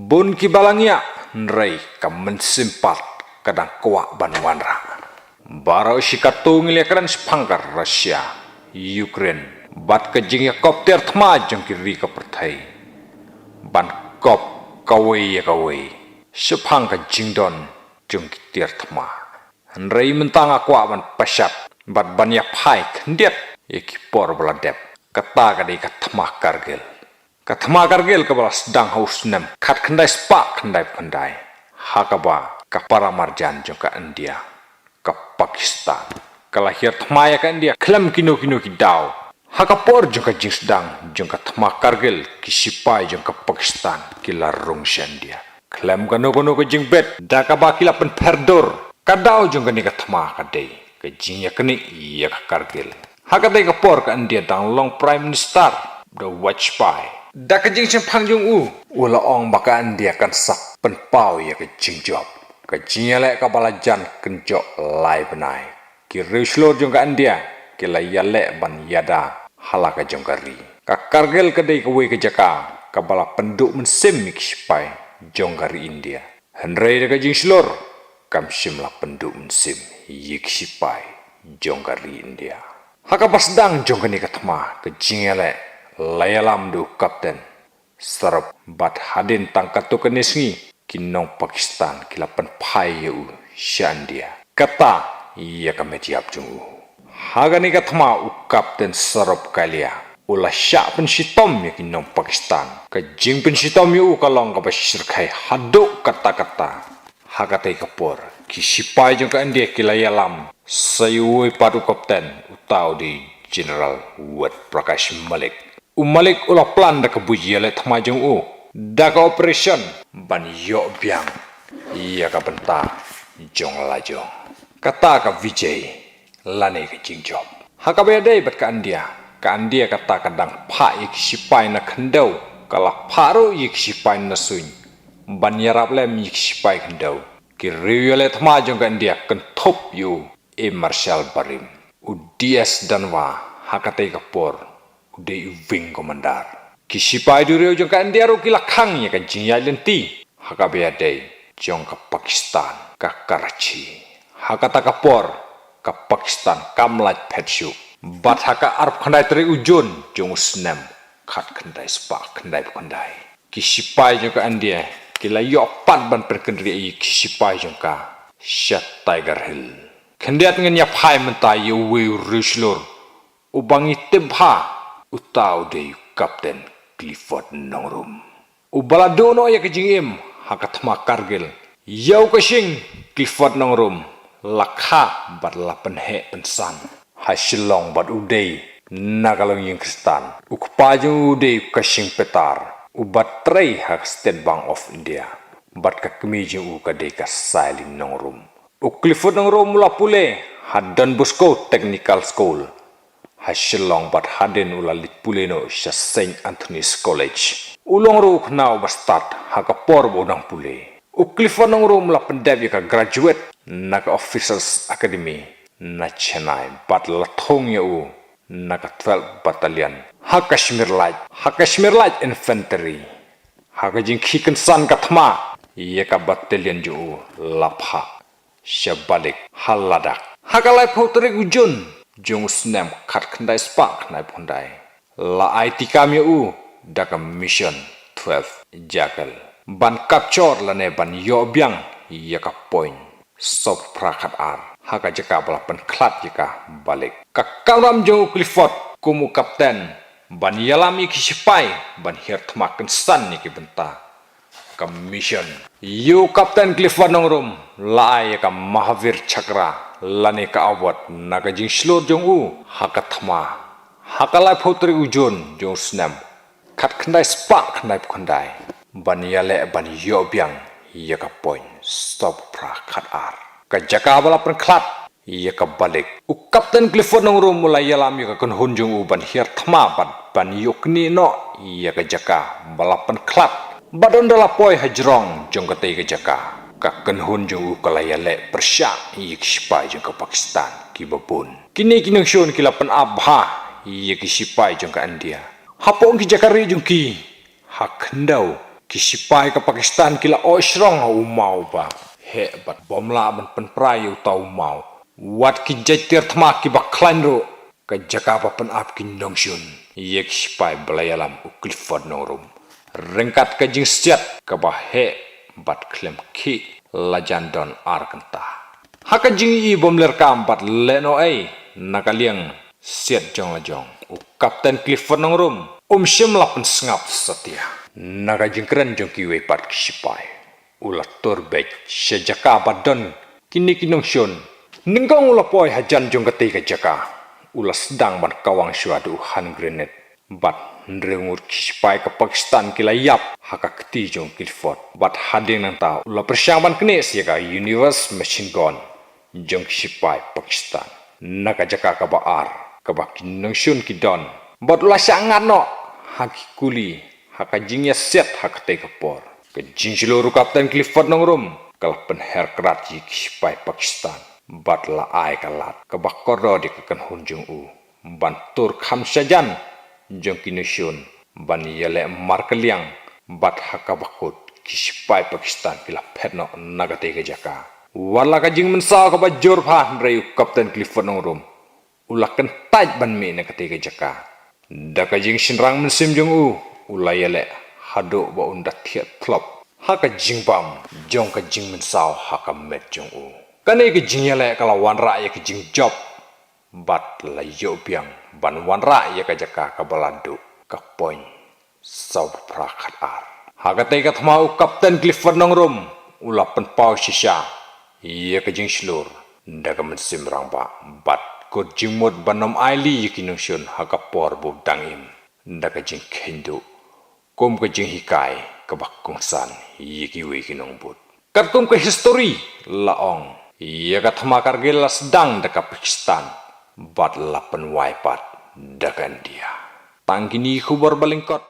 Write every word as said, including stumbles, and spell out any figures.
Bun ki ba la ngiah, hynrei ka mynsiem pat ka dang kwah ban wanrah. Baroh shi katto ngi la ïakren shaphang ka Russia, Ukraine bad ka jingïakop tiar thma jong ki ri ka pyrthei, ban kop kawei ïa kawei shaphang ka jingdon jong ki tiar thma. Hynrei mynta nga kwah ban pashat bad ban ïaphai khyndiat ïa ki por ba la dep. Kata ka dei ka thma Kargil. Ka thma Kargil kaba la sdang ha u snem khatkhyndai spah khyndaiphew khyndai, ha kaba ka paramarjan jong ka India, ka Pakistan, ka la hiar thma ïa ka India khlem kino kino ki daw. Ha ka por jong ka jingsdang jong ka thma Kargil, ki sipai jong ka Pakistan ki la rung sha India khlem kano kano ka jingbit, da kaba ki la pynpher dur ka daw jong kane ka thma ka dei ka jingïaknieh ïa ka Kargil. Ha katei ka por ka India dang long Prime Minister da u Vajpayee. Da ka jingshemphang jong u, u la ong ba ka India kan sa pynpaw ïa ka jingjop. Ka jingïaleh kaba la jan kynjoh lai bnai. Ki riewshlur jong ka India ki la ïaleh ban ïada ha la ka jong ka ri. Ka Kargil ka dei kawei ka jaka kaba la pynduh mynsiem ïa ki sipai jong ka ri India. Hynrei da ka jingshlur, kam shym la pynduh mynsiem ïa ki sipai jong ka ri India. Ha kaba sdang jong kane ka thma, ka jingïaleh la ïalam da u Captain Saurabh, bad hadien tang katto katne sngi, ki nong Pakistan ki la pynphai ïa u sha India. Kata ïa ka met ïap jong u. Ha kane ka thma u Captain Saurabh Kalia u la shah pynshitom ïa ki nong Pakistan. Ka jingpynshitom ïa u ka long kaba shyrkhei haduh katta katta. Ha katei ka por, ki sipai jong ka India ki la ïalam sa ïa uwei pat u kapten, uta u dei General Ved Prakash Malik. U Malik u la plan da ka buit ïaleh thma jong u, da ka operation ban ïoh biang ïa ka bynta jong la jong. Kata ka vijay lane ka jingjop. Ha kaba ïadei bad ka India, ka India kata ka dang phah ïa ki sipai na khyndew, ka la phah ruh ïa ki sipai na suiñ ban ïarap lem ïa ki sipai khyndew. Ki riew ïaleh thma jong ka India kynthup ïa u Air Marshal Barim. U D S Dhanwa ha katei ka por u dei u wing commander. Ki sipai duriaw jong ka India ruh ki la khang ïa ka jingïaid lynti ha kaba ïadei jong ka Pakistan, ka Karachi. Ha kata ka por ka Pakistan kam lait phet shuh. Bad ha ka arphew khyndai tarik u Jun jong u snem khatkhyndai spah khyndaiphew khyndai, ki sipai jong ka India ki la ïoh pat ban pynkynriah ïa ki sipai jong ka sha Tiger Hill. Khyndiat ngin ïaphai mynta ïa uwei u riewshlur uba ngi tip bha, uta u dei u Captain Clifford Nongrum, uba la duh noh ïa ka jingim ha ka thma Kargil. Ïa u Khashing Clifford Nongrum la kha bad la pynheh pynsan ha Shillong bad u dei na ka longïing Khristan. U kpa jong u dei u Khashing Petar, uba trei ha ka State Bank of India, bad ka kmie jong u ka dei ka Saili Nongrum. U Clifford Nongrum u la pule ha Don Bosco Technical School ha Shillong bad hadien u la leit pule noh sha Saint Anthony's College. U long ruh u khynnah uba stad ha ka por ba u dang pule. U Clifford Nongrum u la pyndep ïa ka graduate na ka Officers Academy na Chennai bad la thung ïa u na ka twelfth Battalion ha Kashmir Light, ha Kashmir Light Infantry. Ha ka jingkhie kynsan ka thma ïa ka battalion jong u la phah sha Balik ha Ladakh. Ha ka laiphew tarik u Jun jong u snem khatkhyndai spah khyndaiphew khyndai la ai tikam ïa u da ka Mission twelve Jackal ban capture lane ban ïoh biang ïa ka point sawphew phra khatar ha ka jaka ba la pynkhlad ïa ka Balik. Ka kamram jong u Clifford kum u kapten ban ïalam ïa ki sipai ban hiar thma kynsan ïa ki bynta ka mission. Ïa u Captain Clifford Nongrum la ai ïa ka Mahavir Chakra lane ka award na ka jingshlur jong u ha ka thma ha ka laiphew tarik u Jun jong u snem khatkhyndai spah khyndaiphew khyndai ban ïaleh ban ïoh biang ïa ka point sawphew phra khatar, ka jaka ba la pynkhlad ïa ka Balik. U Captain Clifford Nongrum u la ïalam ïa ka kynhun jong u ban hiar thma bad ban ïoh knieh noh ïa ka jaka ba la pynkhlad. Bad ynda la poi ha jrong jong katei ka jaka, ka kynhun jong u ka la ïaleh pyrshah ïa ki sipai jong ka Pakistan kiba bun. Kine ki nongshun ki la pynap bha ïa ki sipai jong ka India hapoh ki jaka rieh jong ki ha khyndew Ki shipai ka Pakistan ki la oi shrong ha u maw ba heh bad bym lah ban pynpra ïa uta u maw. Wat ki jait tiar thma kiba khlaiñ ruh, ka jaka ba pynap ki nongshun ïa ki shipai ba la ïalam u Clifford Nongrum. Ryngkat ka jingsiat kaba heh bad khlem khih, la jan don ar kynta. Ha ka jingïohi bym lyrkam bad lehnohei na ka liang siat jong la jong, u Kapten Clifford Nongrum um shym la pynsngap satia. Na ka jingkren jong kiwei pat ki shipai, u la tur beit sha jaka ba don kine ki nongshun. Nyngkong u la poi hajan jong katei ka jaka, u la sdang ban kawang shuwa da u hand grenade. Bad hynriew ngut ki shipai ka Pakistan ki la ïap ha ka kti jong u Clifford. Bad hadien nangta u la pyrshang ban knieh ïa ka Universe machine gun jong ki shipai Pakistan na ka jaka kaba ar kaba ki nongshun ki don. Bad u la shah ngat noh ha ki kuli ha ka jingïasiat ha katei ka por. Ka jingshlur u Kapten Clifford Nongrum ka la pynher krad ïa ki shipai Pakistan bad la ai ka lad kaba kordor ïa ka kynhun jong u ban tur kham shajan jong ki nongshun ban ïaleh markylliang. Bad ha kaba kut ki shipai Pakistan ki la phet noh na katei ka jaka. Wat la ka jingmynsaw kaba jur bha, hynrei u Kapten Clifford Nongrum u la kyntait ban mih na katei ka jaka. Da ka jingshynrang mynsiem jong u, u la ïaleh haduh ba un da thiah phlop ha ka jingbam jong ka jingmynsaw ha ka met jong u. Kane ka jingïaleh ka la wanrah ïa ka jingjop bad la ïoh biang ban wanrah ïa ka jaka kaba la duh ka point saw phra khat ar. Ha katei ka thma u Kapten Clifford Nongrum u la pynpaw shisha ïa ka jingshlur da ka mynsiem rangbah bad kut jingmut ban ym ailad ïa ki nongshun ha ka por ba u dang im, da ka jingkheiñ duh kum ka jinghikai kaba kongsan ïa kiwei ki nongbud. Katkum ka histori la ong, ïa ka thma Kargil la sdang da ka Pakistan bad la pynwai pat da ka India. Tang kine ki khubor ba lyngkot.